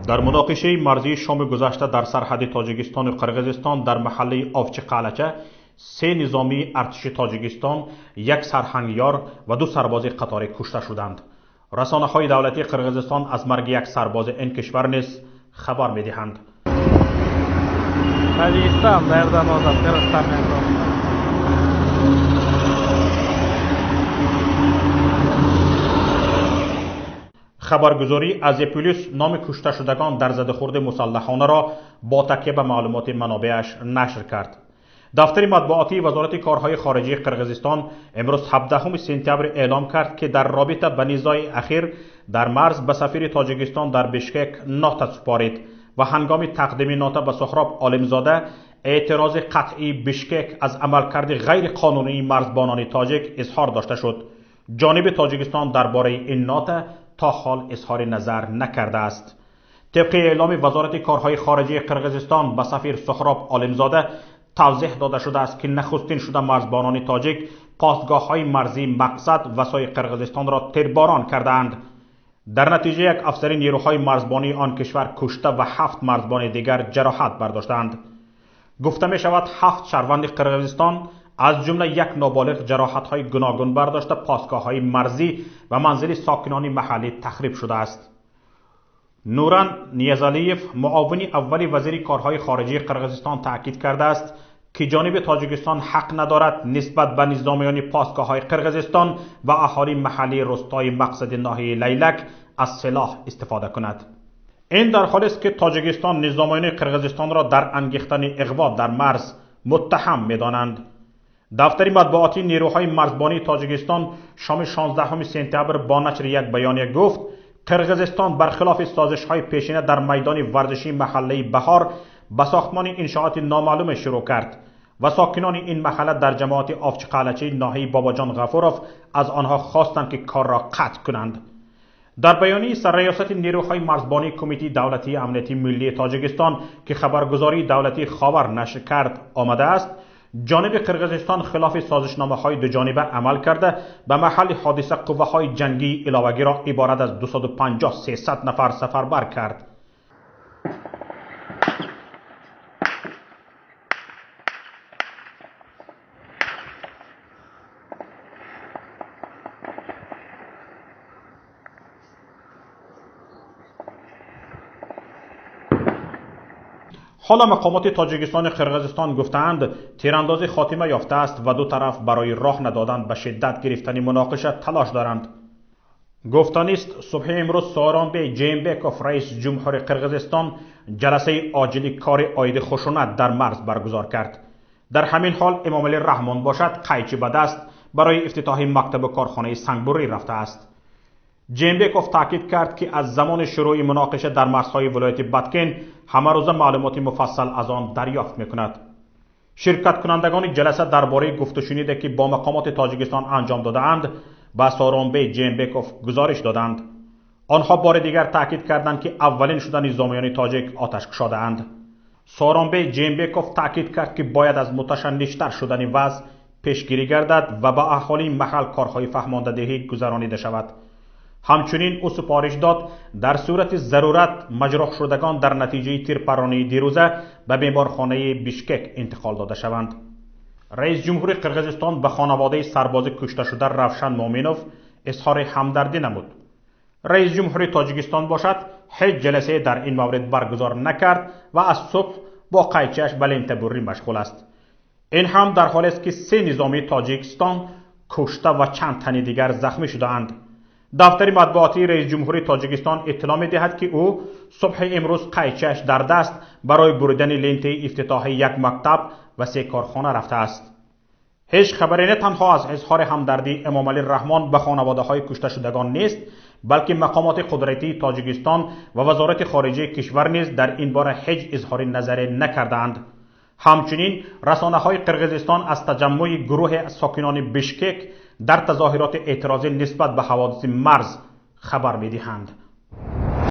Дар муноқишаи марзии шоми гузашта дар сарҳади Тоҷикистону Қирғизистон дар маҳаллаи Овчиқал'ача се низомии артиши Тоҷикистон, як сарҳангёр ва ду сарбози қаторӣ кушта шуданд. Расонаҳои давлатии Қирғизистон аз марги як сарбози ин кишвар низ хабар медиҳанд. Тажикистон даярдан озод Қирғизистон менен. Хабаргузории Азия Плюс номи кушташудагон дар задухӯрди мусаллаҳонаро бо такя ба маълумоти манобеаш нашр кард. Дафтари матбуотии Вазорати корҳои хориҷии Қирғизистон имрӯз 17 сентябр эълом кард, ки дар робита ба низои ахир дар марз ба сафири Тоҷикистон дар Бишкек нота супорид ва ҳангоми тақдими нота ба Суҳроб Олимзода эътирози қатъии Бишкек аз амалкарди ғайриқонунии марзбонони тоҷик изҳор дошта шуд. Ҷониби Тоҷикистон дар бораи ин нота то ҳол изҳори назар накардааст. Тибқи эъломи Вазорати корҳои хориҷии Қирғизистон ба сафир Суҳроб Олимзода тавзеҳ дода шудааст, ки нахустин шуда марзбонони тоҷик постгоҳҳои марзии Мақсад ва сои Қирғизистонро тирборон кардаанд. Дар натиҷа як афсари нерӯҳои марзбонии он кишвар кушта ва 7 марзбони дигар ҷароҳат бардоштаанд. Гуфта мешавад, 7 шаҳрванди Қирғизистон аз ҷумла як ноболиғ ҷароҳатҳои гуногун бардошта, постгоҳҳои марзӣ ва манзили сокинони маҳаллӣ тахриб шудааст. Нуран Ниязалиев, муовини аввали вазири корҳои хориҷии Қирғизистон, таъкид кардааст, ки ҷониби Тоҷикистон ҳақ надорад нисбат ба низомиёни постгоҳҳои Қирғизистон ва аҳолии маҳаллии рустои Мақсади ноҳияи Лайлак аз силоҳ истифода кунад. Ин дар ҳолест, ки Тоҷикистон низомиёни Қирғизистонро дар ангехтани иғво дар марз муттаҳам медонанд. Дафтари матбуотии нерӯҳои марзбонии Тоҷикистон шоми 16 сентябр бо нашри як баёния гуфт, Қирғизистон бархилофи созишҳои пешина дар майдони варзишии маҳаллаи Баҳор ба сохтмони иншооти номаълуме шурӯъ кард ва сокинони ин маҳалла дар ҷамоати Овчиқал'ачаи ноҳияи Бобоҷон Ғафуров аз онҳо хостанд, ки корро қатъ кунанд. Дар баёнияи сарраёсати нерӯҳои марзбонии Кумитаи давлатии амнияти миллии Тоҷикистон, ки хабаргузории давлатии Ховар нашр кард, омадааст, ҷониби Қирғизистон хилофи созишномаҳои дуҷониба амал карда ба маҳалли ҳодиса қувваҳои ҷангии иловагиро иборат аз 250-300 нафар сафарбар кард. Ҳоло мақомоти Тоҷикистону Қирғизистон гуфтаанд, тирандозӣ хотима ёфтааст ва ду тараф барои роҳ надодан ба шиддат гирифтани муноқиша талош доранд. Гуфтанист, субҳи имрӯз Сооронбей Жээнбеков, раиси ҷумҳури Қирғизистон, ҷаласаи оҷили кори оиди хушунат дар марз баргузор кард. Дар ҳамин ҳол Эмомалӣ Раҳмон бошад, қайчи ба даст барои ифтитоҳи мактабу корхонаи сангбурӣ рафтааст. Жээнбеков таъкид кард, ки аз замони шурӯъи муноқиша дар марзҳои вилояти Баткен ҳамарӯза маълумоти муфассал аз он дарёфт мекунад. Ширкаткунандагони ҷаласа дар бораи гуфтушуниде, ки бо мақомоти Тоҷикистон анҷом додаанд, ба Сооронбей Жээнбеков гузориш доданд. Онҳо бори дигар таъкид карданд, ки аввалин шуда низомиёни тоҷик оташ кушодаанд. Сооронбей Жээнбеков таъкид кард, ки бояд аз муташанниҷтар шудани вазъ пешгирӣ гардад ва ба аҳолии маҳал корҳои фаҳмондадиҳӣ гузаронида шавад. Ҳамчунин ӯ супориш дод, дар сурати зарурат маҷрӯҳшудагон дар натиҷаи тирпаронии дирӯза ба беморхонаи Бишкек интиқол дода шаванд. Раис ҷумҳури Қирғизистон ба хонаводаи сарбози кушташуда Равшан Муъминов изҳори ҳамдардӣ намуд. Раис ҷумҳури Тоҷикистон бошад, ҳеҷ ҷаласае дар ин маврид баргузор накард ва аз субҳ бо қайчиаш ба лентабуррӣ машғул аст. Ин ҳам дар ҳолест, ки се низомии Тоҷикистон кушта ва чанд тани дигар захмӣ шудаанд. Дафтари матбуотии раис ҷумҳури Тоҷикистон иттилоъ медиҳад, ки ӯ субҳи имрӯз қайчиаш дар даст барои буридани лентаи ифтитоҳи як мактаб ва се корхона рафтааст. Ҳеҷ хабаре на танҳо аз изҳори ҳамдардии Эмомалӣ Раҳмон ба хонаводаҳои кушташудагон нест, балки мақомоти қудратии Тоҷикистон ва Вазорати хориҷаи кишвар низ дар ин бора ҳеҷ изҳори назаре накардаанд. Ҳамчунин расонаҳои Қирғизистон аз таҷаммӯи гурӯҳи сокинони Бишкек дар тазоҳироти эътирозӣ нисбат ба ҳаводиси марз хабар медиҳанд.